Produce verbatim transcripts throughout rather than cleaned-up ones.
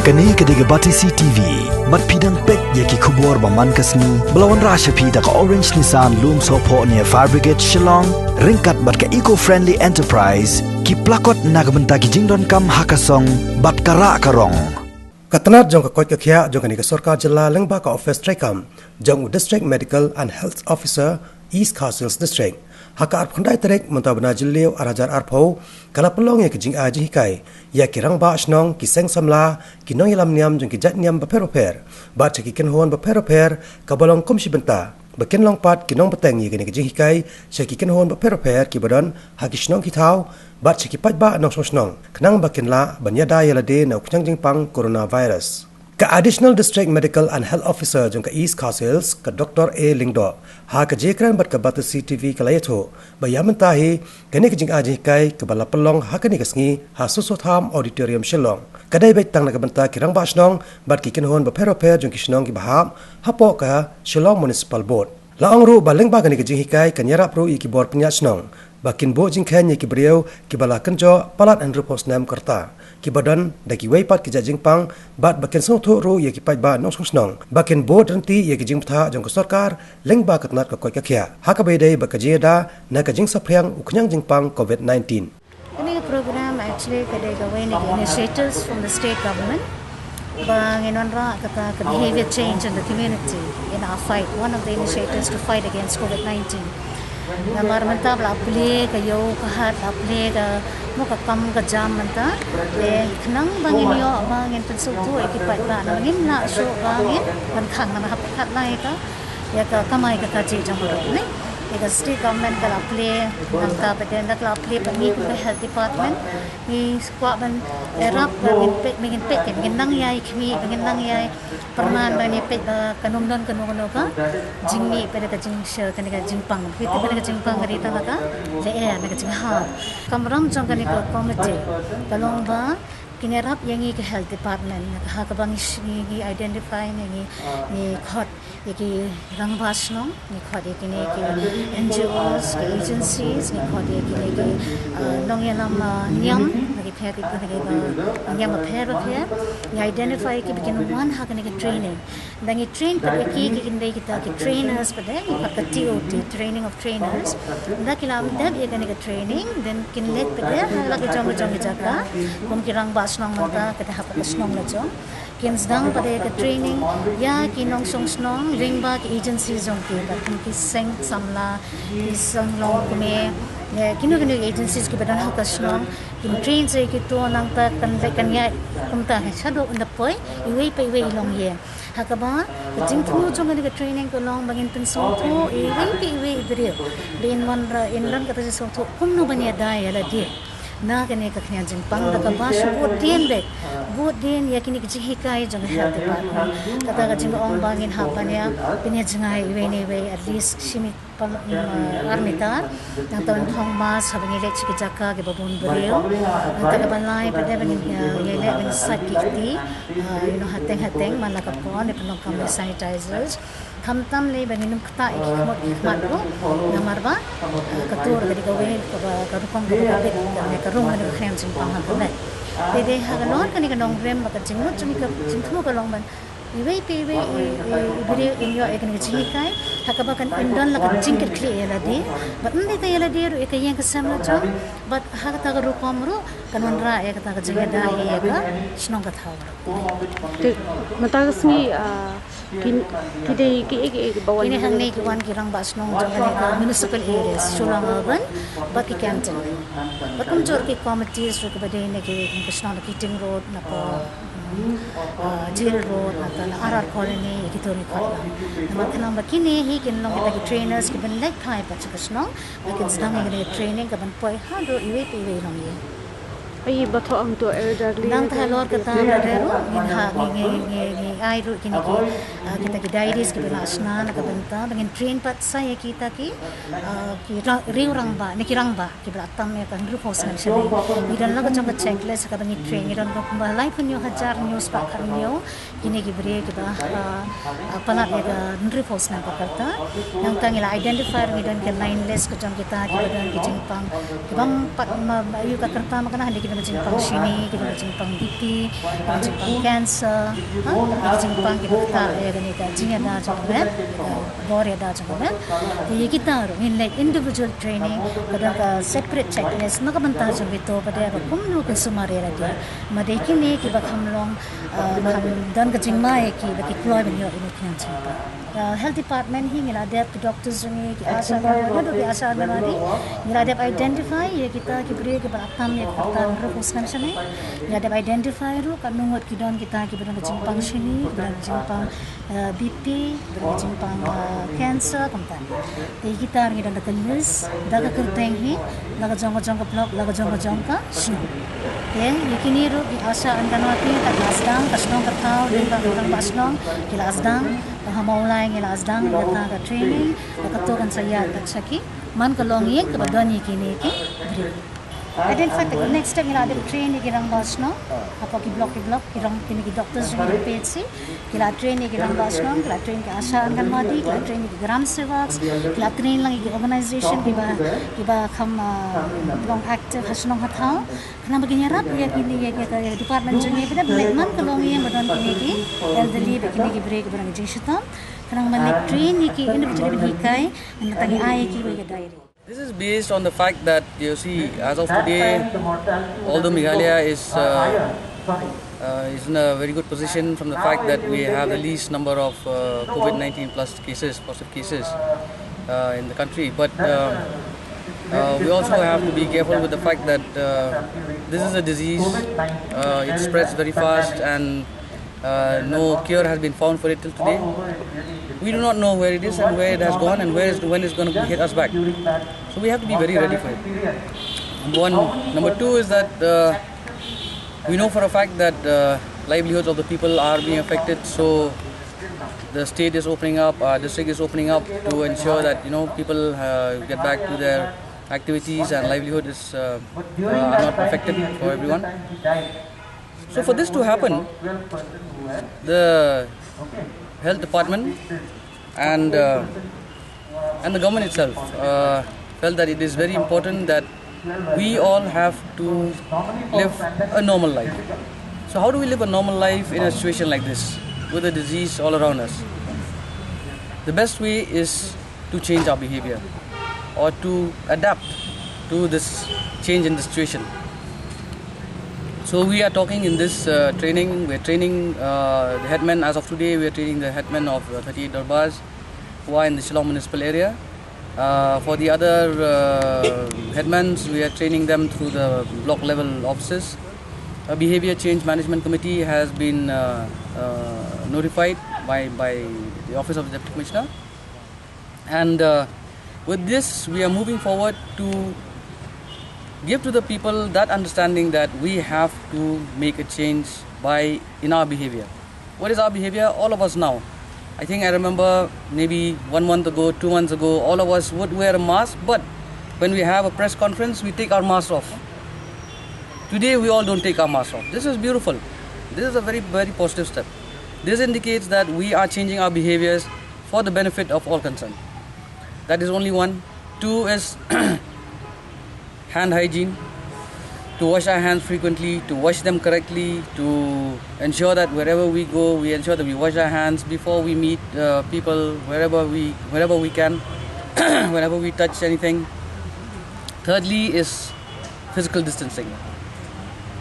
Kane ka dei ka Batesi T V. Bad phi dang peit ïa ki khubor ba man ka sngi ba la wanrah sha phi da ka Orange Nissan Lumsohphoh near Fire Brigade Shillong, ryngkat bad ka Eco Friendly Enterprise, ki plakot na ka bynta ki jingdonkam ha ka song bad ka rah ka rong. Ka tnat jong ka koit ka khiah jong kane ka sorkar jylla lyngba ka office treikam jong u District Medical and Health Officer, East Khasi Hills District, ha ka arphew khyndai tarik mynta u bnai Jylliew ar hajar arphew, ka la pynlong ïa ka jingai jinghikai ïa ki rangbah shnong, ki seng samla, ki nongïalam niam jong ki jait niam bapher bapher bad sha ki kynhun bapher bapher, kaba long kum shi bynta ba kin long pat ki nongbteng ïa kane ka jinghikai sha ki kynhun bapher bapher kiba don ha ki shnong ki thaw bad sha ki paidbah nongshong shnong, khnang ba kin lah ban ïada ïa lade na u khñiang jingpang coronavirus. Ka Additional District Medical and Health Officer jong ka East Khasi Hills, ka Doctor A Lyngdoh, ha ka jingïakren bad ka Batesi T V ka la ïathuh ba ïa mynta hi kane ka jingai jinghikai kaba la pynlong ha kane ka sngi ha Soso Tham Auditorium Shillong, ka dei beit tang na ka bynta ki rangbah shnong bad ki kynhun bapher bapher jong ki shnong kiba hap hapoh ka Shillong Municipal Board. La ong ruh ba lyngba kane ka jinghikai kan ïarap ruh ïa ki bor pynïaid shnong ba kin buh jingkheiñ ïa ki briew kiba la kynjoh palat hynriewphew snem ka rta, kiba don da kiwei pat ki jait jingpang, bad ba kin sngewthuh ruh ïa ki paidbah nongshong shnong ba kin bud ryntih ïa ki jingbthah jong ka sorkar lyngba ka tnat ka koit ka khiah, ha kaba ïadei bad ka jingïada na ka jingsaphriang u khñiang jingpang covid nineteen. Kane ka program actually ka dei kawei na ki initiatives from the state government ba ngin wanrah kata ka behavior change in the community in our fight, one of the initiatives to fight against covid nineteen. Namar mynta ba la plie ka ïew ka hat, la plie ka, mo, ka kam ka jam mynta, te khnang ba ngin ïoh ba ngin pynsngewthuh ïa ki paidbah, namar ngim lah shuh ba ngin pynkhang, namar hap kat lai ka ïa ka kamai ka kajih jong u ne. Ïa ka state government ka la plie, nangta pat de nda ka la plie pat ngi kum ka health department ngi kwah ban ïarap ba ngin peit, ba ngin peit, ba ngin nang ïai khmih, ba ngin nang ïai pyrman, ba ngin peit ba kan ym don kano kano ka jingmih pat de ka jingsher, kane ka jingpang. Peit pat de ka jingpang ka dei tang ka lyer, na ka jinghap. Ka kamram jong kane ka committee ka long ba kin ïarap ïa ngi ka health department, ha kaba ngi, ngi, ngi identify ne ngi, ngi khot ïa ki rangbah shnong, ngi khot ïa kine ki N G Os, ki agencies, ngi khot ïa kine ki, uh, nongïalam, uh, niam, na ki pher, ki pher, ki, uh, niam bapher bapher. Ngi identify ïa ki ba kin wan ha kane ka training. Da ngi train pat ïa ki, ki kin dei kita ki trainers pat de, ngi khot ka T O T, training of trainers. Da ki la dep ïa kane ka training, then kin leit pat de ha la ki jong ki jong ki jaka, kum ki rangbah shnong mynta, kata ha ka shnong la jong. Kin sdang pat de ka training ïa ki nongshong shnong lyngba ki agency jong ki, ba kum ki seng samla, ki seng longkmie, ne kino kino ki agencies kiba don ha ka shnong, kin train sa ïa kito, nangta kan leit kan ïaid kumta ha shaduh, ynda poi iwei pa iwei i longïing. Ha kaba ka jingthmu jong kane ka training ka long ba ngin pynsngewthuh iwei pa iwei i briew, ba in wanrah, in don kata ka jingsngewthuh kumno ban ïada ïa lade na kane ka khñiang jingpang, da kaba shu bud dien beit, bud dien ïa kine ki jinghikai jong ka health department. Kata ka jingong ba ngin hap ban ïa pynïajngai iwei na iwei at least shi mit, pal-, mm, ar mitar. Nangta ban phong mask haba ngi leit sha ki jaka kiba bun briew. Nangta kaba lai pat de ba ngin, eh, ïaleh ban sait ki kti, eh, you know, hateng hateng man la ka por, ne pynlong kam sanitizers. Khamtam lei ba ngin ym ktah ïa ki khmut ki khmat ruh, namar ba, eh, ka tur ka dei kawei kaba, ka rukom kaba bit, ka, ka rung kane ka khñiang jingpang ha ka met. Te dei halor kane ka nongrim ba ka jingmut jong ngi, ka jingthmu ka long ban iwei pa iwei i, i, i briew in ïoh ïa kane ka jinghikai, ha kaba kan, in don la ka jingkitkhlieh ïa lade, bad ym dei tang ïa lade ruh, ïa ka ïing ka sem la jong, bad ha kata ka rukom ruh kan wanrah ïa kata ka jingïada hi ïa ka shnong ka thaw. Te mynta ka sngi, ah, ki, ki dei ki, ki, ki ba wan, kine hangne ki wan ki rangbah shnong jong kane ka municipal areas, Shillong Urban bad ki canton. Bad kumjuh ki committees ruh kiba dei na ki, ki shnong na Keating Road, na Port, mm, ah, Jail Road, nangta na R R Colony, ïa kito ruh ki khot lang. Namar khnang ba kine hi kin long kita ki trainers kiban leit phai pat sha ka shnong, ba kin sdang ïa kane ka training kaban poi haduh iwei pa iwei i longïing. Ai, ba thoh hangto elderly. Nangta halor kata pat de ruh ngin ha, ngi, ngi, ngi, ngi ai ruh kine ki, ah, kita ki diaries kiba la shna na ka bynta ba ngin train pat sa ïa kita ki, ah, ki ra-, riew rangbah, ne ki rangbah kiba la tam ïa ka hynriewphew snem shane. Ngi don la ka jong ka checklist kaba ngi train, ngi don kumba laiphew hynñiew hajar hynñiew spah khathynñiew kine ki briew kiba, ah, ah, palat ïa ka hynriewphew snem ka rta. Nangta ngi la identify ruh, ngi don ka line list ka jong kita kiba don ki jingpang, kibym pat ma, ma ïoh ka rta ma ka na, hynrei ki Ki don ka jingpang shini, ki don ka jingpang B P, ki don ka jingpang cancer, ha? Ki don ka jingpang kiba ktah ïa kane ka jingïada jong ka met, ïa ka bor ïada jong ka met. Te ïa kita ruh ngin leit individual training, ka don ka separate checklist na ka bynta jong kito ba dei ba kumno kin sumar ïa lade. Ma dei kine kiba kham long, ah, kham don ka jingma ïa ki ba ki kloi ban ïoh ïa kine ki jingpang. Uh, health department hi ngi la dep, ki doctors jong ngi, ki ASHA, naduh ki ASHA Anganwadi, ngi la dep identify ïa kita ki briew kiba la tam ïa ka kyrteng ruh, u sngewsih ne. Ngi la dep identify ruh katno ngut ki don kita kiba don ka jingpang shini, kiba don ka jingpang, uh, B P, kiba don ka jingpang, uh, cancer, kumta. Te kita ruh ngi don da ka list, da ka kyrteng hi, la ka jong ka jong ka block, la ka jong ka jong ka shnong. Te ïa kine ruh ki ASHA Anganwadi, ka la sdang, ka shnong ka thaw, dei ba ka rangbah shnong ki la sdang. Ha Mawlai ngi la sdang ïa kata ka training, ïa kato kan sa ïaid pat sha ki man ka longïing kaba don ïa kine ki briew. Identify, te next step ngi la dep train ïa ki rangbah shnong hapoh ki block ki block, ki rang, kine ki doctors jong ngi, ki P H C, ki la train ïa ki rangbah shnong, ki la train ki ASHA Anganwadi, ki la train ïa ki gram sevaks, ki la train lang ïa ki organization kiba, kiba kham, ah, long active ha shnong ha thaw. Khnang ba kin ïarap ïa kine, ïa, ïa, ïa department jong ngi ba dei ban leit man ka longïing ba don kine ki elderly bad kine ki briew kiba don ki jingshitom. Khnang ban leit train ïa ki individually, ban hikai, ban tang ïa ai ïa ki ba ïa diary. This is based on the fact that, you see, as of today, although Meghalaya is, uh, uh, is in a very good position from the fact that we have the least number of, uh, COVID nineteen plus cases, positive cases, uh, in the country. But, uh, uh, we also have to be careful with the fact that, uh, this is a disease, uh, it spreads very fast, and, uh, no cure has been found for it till today. We do not know where it is and where it has gone and where is, when it's going to hit us back. So we have to be very ready for it. Number one. Number two is that, uh, we know for a fact that, uh, livelihoods of the people are being affected. So the state is opening up, our district is opening up to ensure that, you know, people, uh, get back to their activities and livelihood is, uh, uh, are not affected for everyone. So for this to happen, the health department and, uh, and the government itself, uh, felt that it is very important that we all have to live a normal life. So how do we live a normal life in a situation like this, with a disease all around us? The best way is to change our behavior or to adapt to this change in the situation. So we are talking in this, uh, training, we're training, uh, the headmen. As of today, we are training the headmen of, uh, thirty-eight Darbars who are in the Shillong municipal area. Uh, for the other, uh, headmans, we are training them through the block level offices. A behavior change management committee has been, uh, uh, notified by, by the office of the deputy commissioner. And, uh, with this, we are moving forward to give to the people that understanding that we have to make a change by, in our behavior. What is our behavior? All of us now. I think I remember maybe one month ago, two months ago, all of us would wear a mask, but when we have a press conference, we take our mask off. Today, we all don't take our mask off. This is beautiful. This is a very, very positive step. This indicates that we are changing our behaviors for the benefit of all concerned. That is only one. Two is hand hygiene, to wash our hands frequently, to wash them correctly, to ensure that wherever we go, we ensure that we wash our hands before we meet, uh, people, wherever we, wherever we can, whenever we touch anything. Thirdly is physical distancing.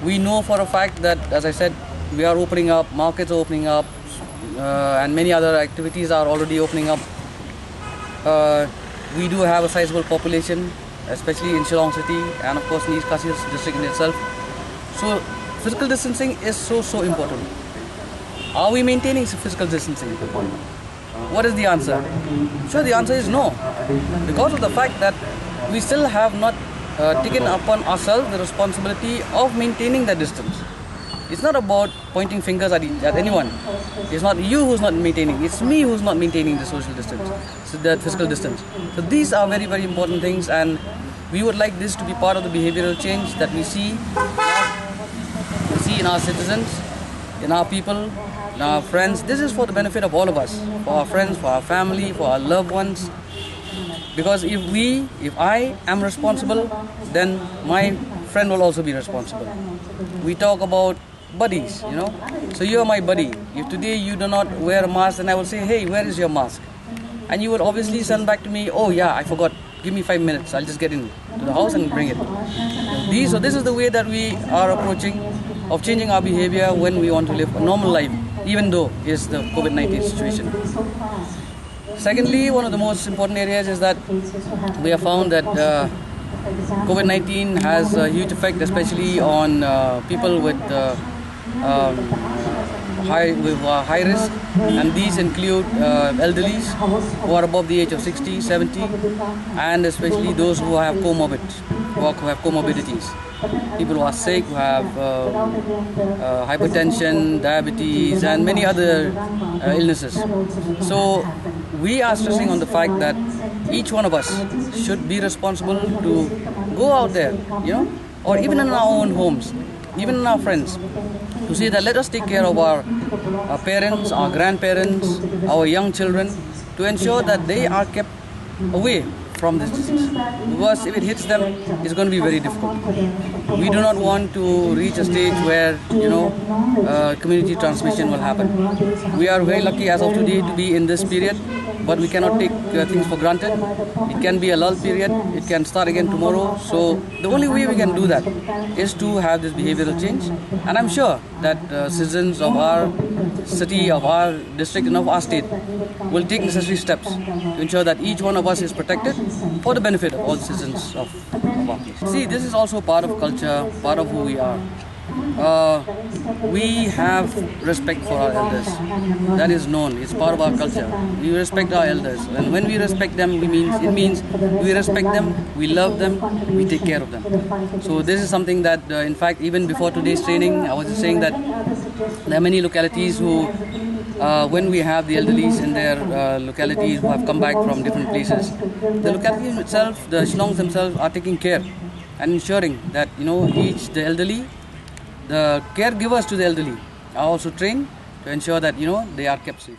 We know for a fact that, as I said, we are opening up, markets are opening up, uh, and many other activities are already opening up. Uh, we do have a sizable population, especially in Shillong city, and of course in East Khasi district in itself. So physical distancing is so, so important. Are we maintaining physical distancing? What is the answer? Sure, the answer is no. Because of the fact that we still have not, uh, taken upon ourselves the responsibility of maintaining that distance. It's not about pointing fingers at, each, at anyone. It's not you who's not maintaining. It's me who's not maintaining the social distance, so the physical distance. So these are very, very important things, and we would like this to be part of the behavioral change that we see, we see in our citizens, in our people, in our friends. This is for the benefit of all of us, for our friends, for our family, for our loved ones. Because if we, if I am responsible, then my friend will also be responsible. We talk about buddies, you know. So you're my buddy. If today you do not wear a mask, then I will say, "Hey, where is your mask?" And you will obviously send back to me, "Oh yeah, I forgot. Give me five minutes. I'll just get in to the house and bring it." These, so this is the way that we are approaching of changing our behavior when we want to live a normal life, even though it's the COVID nineteen situation. Secondly, one of the most important areas is that we have found that uh, COVID nineteen has a huge effect, especially on uh, people with uh, um, high with uh, high risk, and these include uh, elderlies who are above the age of sixty, seventy, and especially those who have comorbid, who, are, who have comorbidities. People who are sick, who have uh, uh, hypertension, diabetes, and many other uh, illnesses. So we are stressing on the fact that each one of us should be responsible to go out there, you know, or even in our own homes, even in our friends, to say that let us take care of our, our parents, our grandparents, our young children, to ensure that they are kept away from this disease. Because if it hits them, it's going to be very difficult. We do not want to reach a stage where, you know, uh, community transmission will happen. We are very lucky as of today to be in this period, but we cannot take uh, things for granted. It can be a lull period. It can start again tomorrow. So the only way we can do that is to have this behavioral change. And I'm sure that uh, citizens of our city, of our district, and of our state will take necessary steps to ensure that each one of us is protected for the benefit of all citizens of, of our place. See, this is also part of culture, part of who we are. Uh, we have respect for our elders. That is known. It's part of our culture. We respect our elders, and when we respect them, we means it means we respect them, we love them, we take care of them. So this is something that, uh, in fact, even before today's training, I was just saying that there are many localities who, uh, when we have the elderlies in their uh, localities who have come back from different places, the locality itself, the Shillongs themselves are taking care and ensuring that, you know, each the elderly, the caregivers to the elderly are also trained to ensure that, you know, they are kept safe.